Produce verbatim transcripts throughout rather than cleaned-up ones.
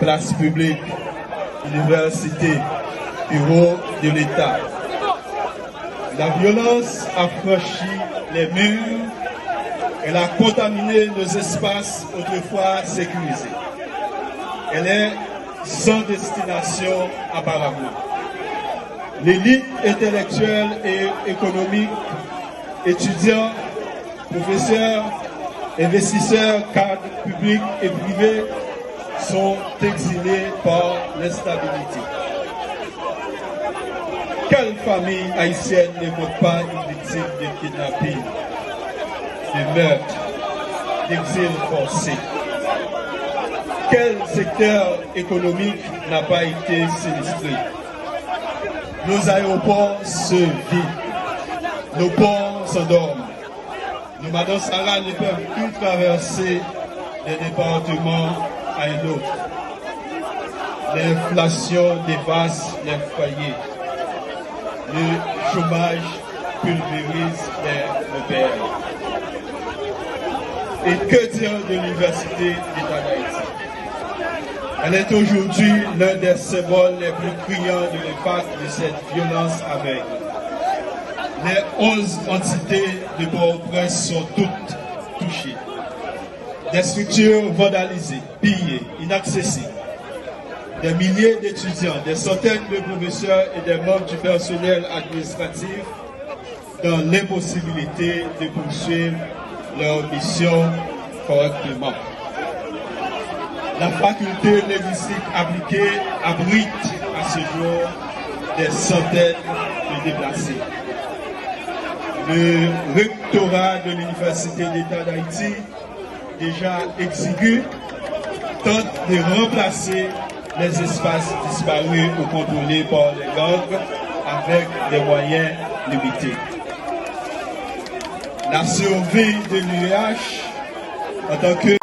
Place publique, université, bureau de l'État. La violence a franchi les murs, elle a contaminé nos espaces autrefois sécurisés. Elle est sans destination apparemment. L'élite intellectuelle et économique, étudiants, professeurs, investisseurs, cadres publics et privés sont exilés par l'instabilité. Quelle famille haïtienne ne manque pas une victime de kidnapping, de meurtre, d'exil forcé? Quel secteur économique n'a pas été sinistré? Nos aéroports se vident. Nos ports s'endorment. Nos Madame Sarah ne peuvent plus traverser d'un département à un autre. L'inflation dévaste les foyers. Le chômage pulvérise les repères. Et que dire de l'Université d'État d'Haïti? Elle est aujourd'hui l'un des symboles les plus criants de l'impact de cette violence aveugle. Les onze entités de Port-au-Prince sont toutes touchées. Des structures vandalisées, pillées, inaccessibles. Des milliers d'étudiants, des centaines de professeurs et des membres du personnel administratif dans l'impossibilité de poursuivre leur mission correctement. La faculté linguistique appliquée abrite à ce jour des centaines de déplacés. Le rectorat de l'Université d'État d'Haïti, déjà exigu, tente de remplacer les espaces disparus ou contrôlés par les gangs avec des moyens limités. La survie de l'U E H en tant que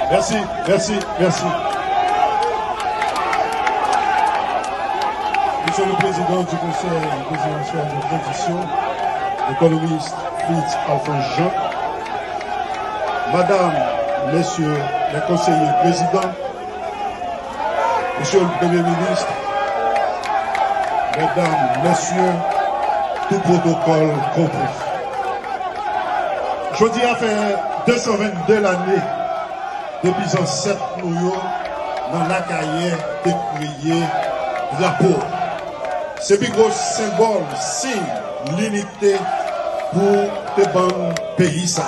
Mèsi, mèsi, mèsi. Monsieur le Président du Conseil présidentiel de transition, l'économiste Fritz Alphonse Jean, Madame, Messieurs les conseillers présidents, Monsieur le Premier ministre, Mesdames, Messieurs, tout protocole compris. Jodi a fè de san venn de lane depi zansèt nou yo nan Lakayè te kreye drapo. Se pi gwo senbòl, siy linite pou te ban peyi sa.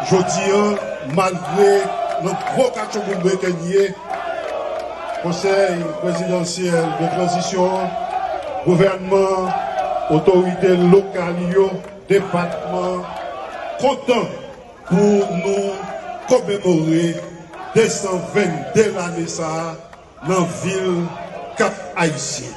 Jodi a, malgre nan gwo katchouboumbe ke n ye, Konsèy prezidansyèl de tranzisyon an, gouvènman, otorite lokal yo, depatman, kontan pou nou komemore de san venn de lane sa a nan vil Kap Ayisyen.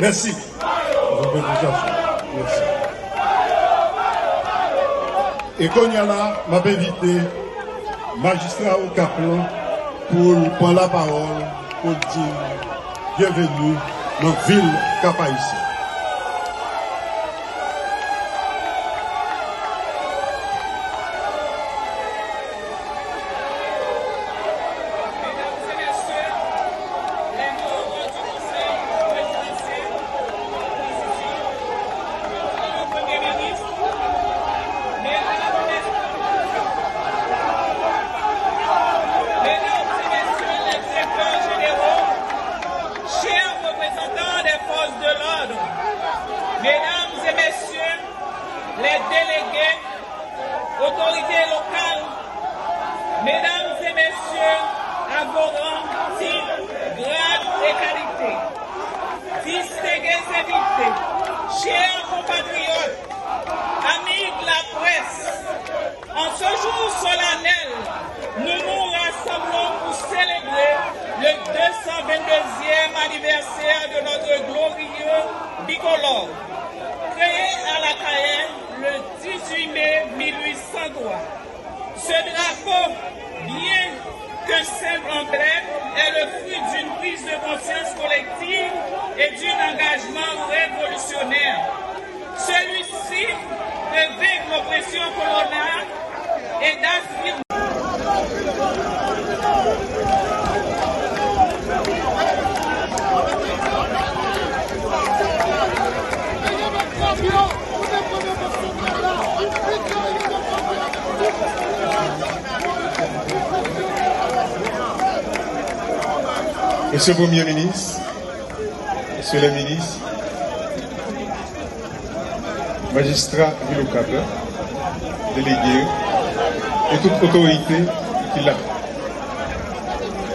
Mèsi. Mèsi. E kounye a la, m ap envite majistra Okap lan pou l pran lapawòl, pou l di n byenveni nan vil Kap Ayisyen. Mesdames et messieurs, chers représentants des forces de l'ordre, mesdames et messieurs les délégués, autorités locales, mesdames et messieurs, à vos rangs, titres, grades et qualités, distingués invités, chers compatriotes, amis de la presse, en ce jour solennel, nous nous rassemblons pour célébrer le deux cent vingt-deuxième anniversaire de notre glorieux bicolore, créé à La Cayenne le dix-huit mai mille huit cent trois. Ce drapeau, bien que simple en emblème, est le fruit d'une prise de conscience collective et d'un engagement révolutionnaire. Celui-ci de vaincre l'oppression coloniale et d'affirmer Mesye Premye Minis, Mesye lè minis, majistra vil Okap la, delege yo, e tout otorite ki la.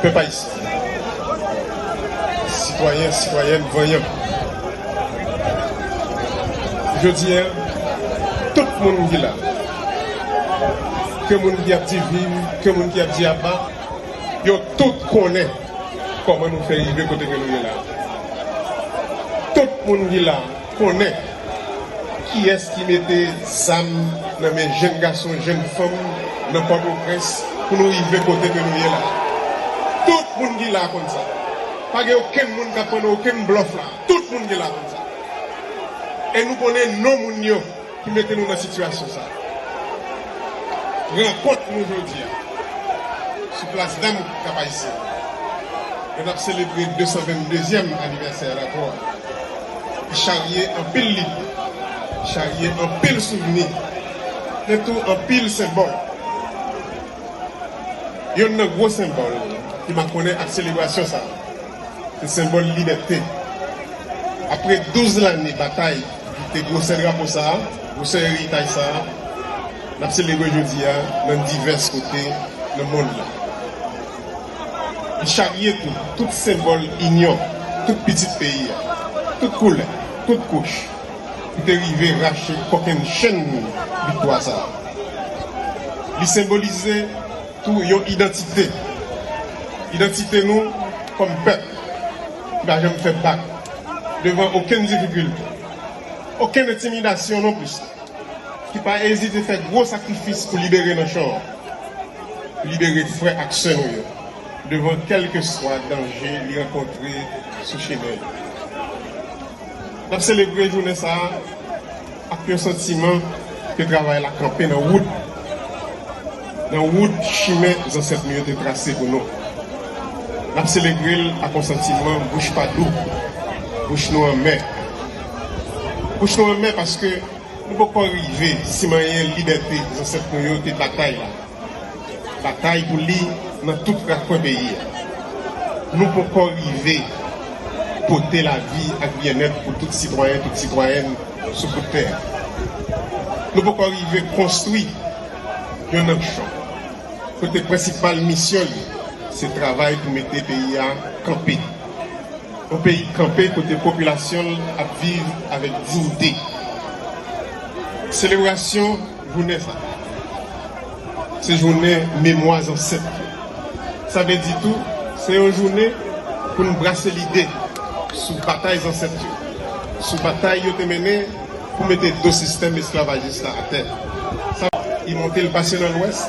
Pèp ayisyen, sitwayen, sitwayèn vanyan. Jodi a, tout moun ki la, ke moun ki ap di viv, ke moun ki ap di aba, yo tout konnen kòman nou fè rive kote ke nou ye la. Tout moun ki la konnen kiyès ki mete zam nan men jèn gason, jèn fanm nan Pòtoprens pou nou rive kote ke nou ye la. Tout moun ki la konn sa. Pa gen okenn moun k ap pran okenn blòf la. Tout moun ki la konn sa. E nou konnen non moun yo ki mete nou nan sitiyasyon sa. Rankont nou jodi a sou plas dam Kap Ayisyen, ke n ap selebre de san venndezyèm anivèsè rapò a, ki charye anpil lide, charye anpil souvni, men tou anpil senbòl. Yonn nan gwo senbòl ki makonnen ak selebrasyon sa a, se senbòl libète. Apre douz lane batay, ki te gwosè drapo sa a, gwosè eritaj sa a, n ap selebre jodi a nan divès kote nan mond lan. Li charye tou, tout senbòl inyon, tout pitit peyi a, tout koulè, tout kouch, ki te rive rache kòkennchenn viktwa sa a. Li senbolize tou yon idantite. Idantite nou kòm pèp ki pa janm fè bak devan okenn difikilte, okenn entimidasyon non plis, ki pa ezite fè gwo sakrifis pou libere nanchon an, pou libere frè ak sè nou yo, devan kèlkeswa danje li rankontre sou chemen li. N ap selebre jounen sa a ak yon santiman ke travay la kanpe nan wout, nan wout chimen zansèt nou yo te trase pou nou. N ap selebre l ak yon santiman bouch pa dou, bouch nou anmè. Bouch nou anmè paske nou poko rive simanyen libète zansèt nou yo te batay la. Batay pou li nan tout rakwen peyi a. Nou poko rive pote lavi ak byennèt pou tout sitwayen, tout sitwayèn sou bout tè a. Nou poko rive konstwi yon nanchon kote prensipal misyon li se travay pou mete peyi a kanpe. Yon peyi kanpe kote popilasyon l ap viv avèk diyite. Selebrasyon jounen sa, se jounen memwa zansèt yo. Sa vle di tou, se yon jounen pou n brase lide sou batay zansèt yo, sou batay yo te mennen pou mete do sistèm esklavajis la atè. Sa, li monte, l pase nan Lwès,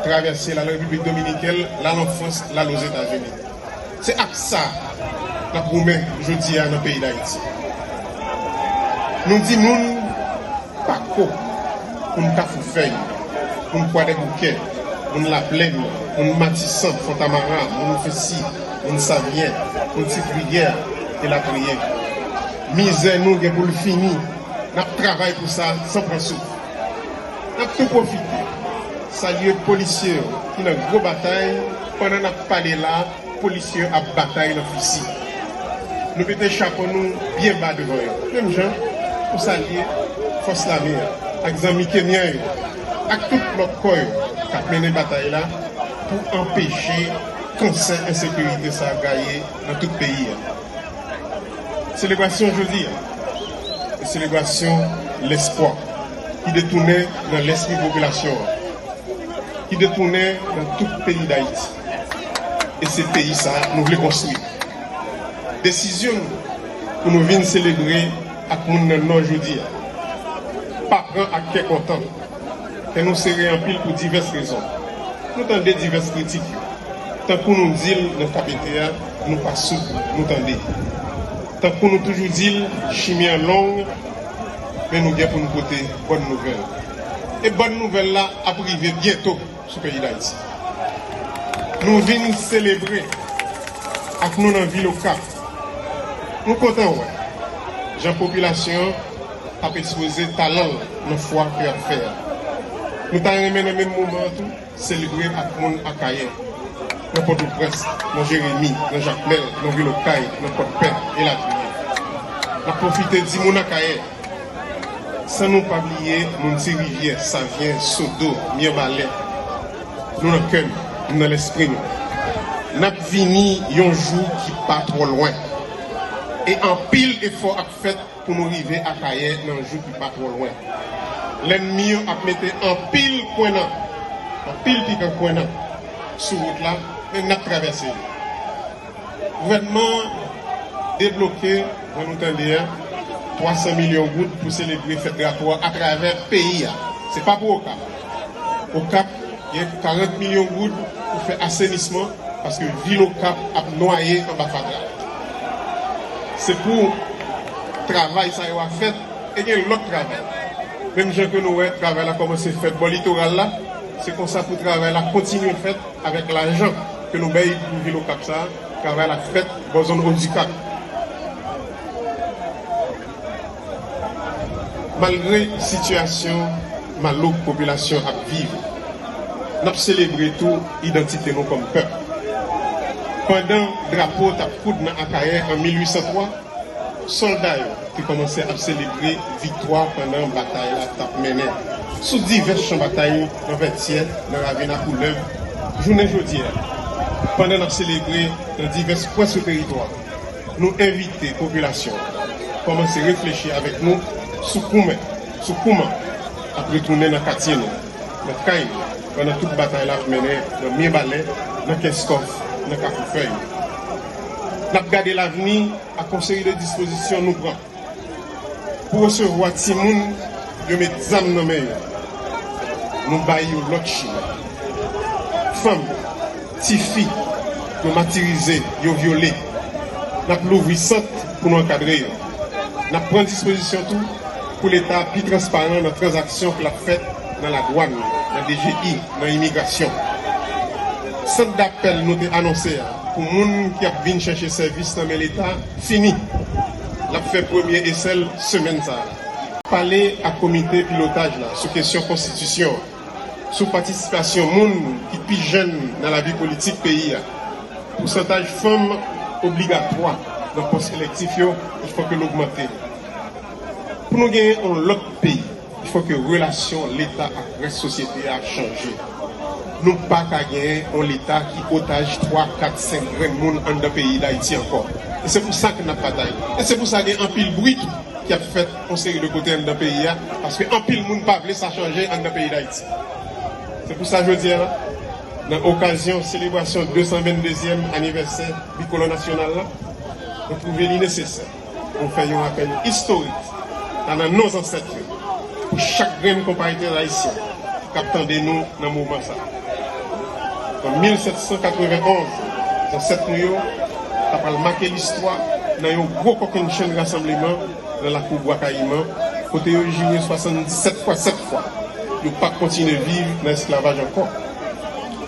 travèse l al Repiblik Dominikèn, l al an Frans, l al Ozetazini. Se ak sa n ap goumen jodi a nan peyi Dayiti. Nou di moun Pako, moun Kafou Fèy, moun Kwadèboukè, moun Laplèn, moun Matisan, Fontamara, moun Fesi, moun Savyen, moun Ti Triyè, elatriye. Mizè nou gen pou l fini. N ap travay pou sa san pran souf. N ap tou pwofite salye polisye yo ki nan gwo batay pandan n ap pale la, polisye yo ap batay nan Fisi. Nou mete chapo nou byen ba devan yo. Menm jan, pou salye fòs lame a, ak zanmi kenyan yo, ak tout lòt kò yo k ap mennen batay la pou anpeche kansè ensekirite sa a gaye nan tout peyi a. Selebrasyon jodi a, se selebrasyon lespwa ki detounen nan lespri popilasyon an, ki detounen nan tout peyi Dayiti. E se peyi sa a nou vle konstwi. Desizyon nou pou nou vin selebre ak moun nan Nò jodi a pa pran ak kè kontan. Kè nou sere anpil pou divès rezon. Nou tande divès kritik yo. Tankou nou di l nan K B T a, nou pa soud, nou tande. Tankou nou toujou di l, chimen an long, men nou gen pou nou pote bòn nouvèl. E bòn nouvèl la ap rive byento sou peyi Dayiti. Nou vin selebre ak nou nan vil Okap. Nou kontan wè jan popilasyon an ap ekspoze talan l nan fwa ke y ap fè a. Nou ta renmen nan menm moman an tou selebre ak moun Akayè, nan Pòtoprens, nan Jeremi, nan Jakmèl, nan Vilokay, nan Pòdpè, elatriye. N ap pwofite di moun Akayè, san nou pa bliye moun Ti Rivyè, Savyen, Sodo, Myenbalè, nou nan kè nou, nou nan lespri nou. N ap vini yon jou ki pa twò lwen. E anpil efò ap fèt pou nou rive Akayè nan jou ki pa twò lwen. Lènmi yo ap mete anpil kwennan, anpil pikan kwennan sou wout la, men n ap travèse yo. Gouvènman an debloke, jan nou tande a, twa san milyon goud pou selebre fèt drapo a atravè peyi a. Se pa pou Okap. Okap, gen karant milyon goud pou fè asenisman, paske vil Okap ap nwaye anba fatra. Se pou travay sa yo a fèt, e gen lòt travay. Menm jan ke nou wè travay la kòmanse fèt bò litoral la, se konsa pou travay la kontinye fèt avèk lajan ke nou bay pou vil Okap sa a, travay la fèt bò zòn Odikap. Malgre sitiyasyon malouk popilasyon ap viv, n ap selebre tou idantite nou kòm pèp. Pandan drapo t ap koud nan Akayè an mil uit san twa, sòlda yo te kòmanse ap selebre viktwa pandan batay la t ap mennen sou divès chan batay nan Vètyè, nan Ravin a Koulèv, jounen jodi a. Pandan n ap selebre nan divès kwen sou teritwa, nou envite popilasyon an kòmanse reflechi avèk nou sou koumen, sou kouman n ap retounen nan katye nou, nan kay nou, pandan tout batay la ap mennen nan Myenbalè, nan Kenskòf, nan Kafou Fèy. N ap gade lavni ak yon seri de dispozisyon nou pran pou resevwa timoun yo met zam nan men yo. Nou bay yo lòt chimen. Fanm, tifi, yo matirize, yo vyole. N ap louvri sant pou nou ankadre yo. N ap pran dispozisyon tou pou Leta pi transparan nan tranzaksyon k ap fèt nan ladwàn, nan D G I, nan imigrasyon. Sant dapèl nou te anonse a pou moun ki ap vin chèche sèvis nan men Leta fini. L ap fè premye esè l semèn sa a. Pale ak komite pilotaj la sou kesyon konstitisyon an, sou patisipasyon moun ki pi jèn nan lavi politik peyi a. Pousantaj fanm obligatwa nan pòs elektif yo, il fò ke l ogmante. Pou nou genyen yon lòt peyi, il fò ke relasyon Leta ak rès sosyete a chanje. Nou pa ka genyen yon Leta ki otaj twa, kat, senk grenn moun anndan peyi Dayiti ankò. E se pou sa ke n ap batay. E se pou sa gen anpil bri tou ki ap fèt yon seri de kote anndan peyi a, paske anpil moun pa vle sa chanje anndan peyi Dayiti. Se pou sa jodi a, nan okazyon selebrasyon de san venndezyèm anivèsè bikolò nasyonal la, nou twouve li nesesè Nou fè yon rapèl istorik la nan non zansèt yo pou chak grenn konpatriyòt ayisyen k ap tande nou nan moman sa a. An mil sèt san katrevenn onz, zansèt nou yo ta pral make listwa nan yon gwo kokennchenn rasanbleman nan lakou Bwa Kayiman, kote yo joure swasanndisèt fwa sèt fwa. Yo p ap kontinye viv nan esklavaj ankò.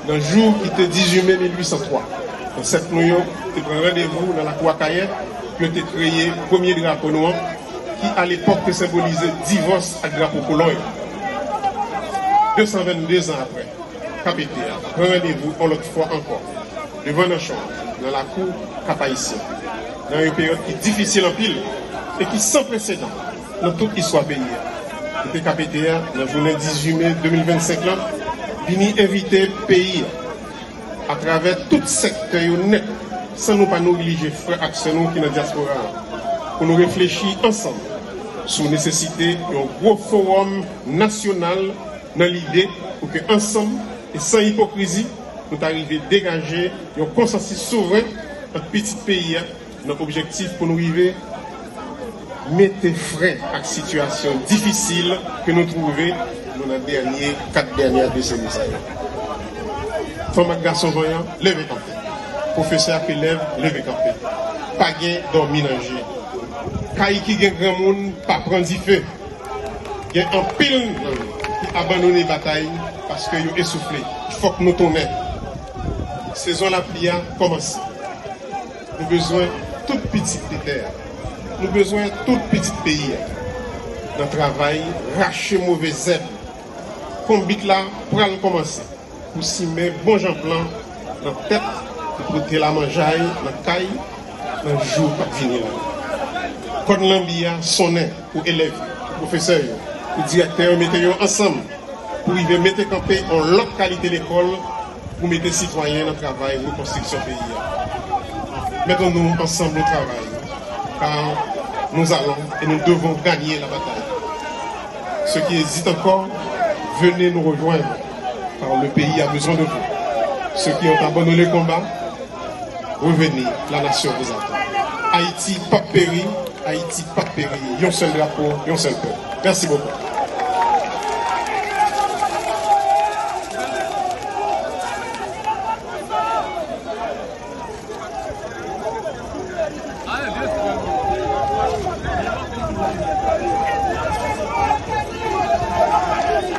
Nan jou ki te dizuit me mil uit san twa, zansèt nou yo te pran randevou nan lakou Akayè pou yo te kreye premye drapo nou an, ki alepòk te senbolize divòs ak drapo kolon yo. De san vennde zan apre, K P T A pran randevou yon lòt fwa ankò devan Nanchon, nan lakou Kap Ayisyen, nan yon peryòd ki difisil anpil e ki san presedan nan tout istwa peyi a. Kote K P T A, nan jounen dizuit me de mil vennsenk lan, vini envite peyi a, atravè tout sektè yo nèt, san nou pa neglije frè ak sè nou ki nan dyaspora a, pou nou reflechi ansanm sou nesesite yon gwo fowòm nasyonal, nan lide pou ke ansanm e san ipokrizi, nou ta rive degaje yon konsansis souvren ant pitit peyi a, nan objektif pou nou rive mete fren ak sitiyasyon difisil ke nou twouve nou nan dènye, kat dènye deseni sa yo. Fanm ak gason vanyan, leve kanpe. Pwofesè ak elèv, leve kanpe. Pa gen dòmi nan je. Kay ki gen granmoun pa pran dife. Gen anpil moun ki abandone batay paske yo esoufle. Fòk nou tounen. Sezon lapli a kòmanse. Nou bezwen tout pitit tè a. Nou bezwen tout pitit peyi a. Nan travay, rache move zèb. Konbit la pral kòmanse pou simen bon jan plan nan tèt pou pote lamanjay nan kay nan jou k ap vini la. Kòn lanbi a sonnen pou elèv yo, pou pwofesè yo, pou direktè yo mete yo ansanm pou rive mete kanpe yon lòt kalite lekòl pou mete sitwayen nan travay rekonstriksyon peyi a. Mettons-nous ensemble au travail, car nous allons et nous devons gagner la bataille. Ceux qui hésitent encore, venez nous rejoindre, car le pays a besoin de vous. Ceux qui ont abandonné le combat, revenez, la nation vous attend. Ayiti p ap peri, Ayiti p ap peri, yon sèl drapo, yon sèl pèp. Mèsi bokou.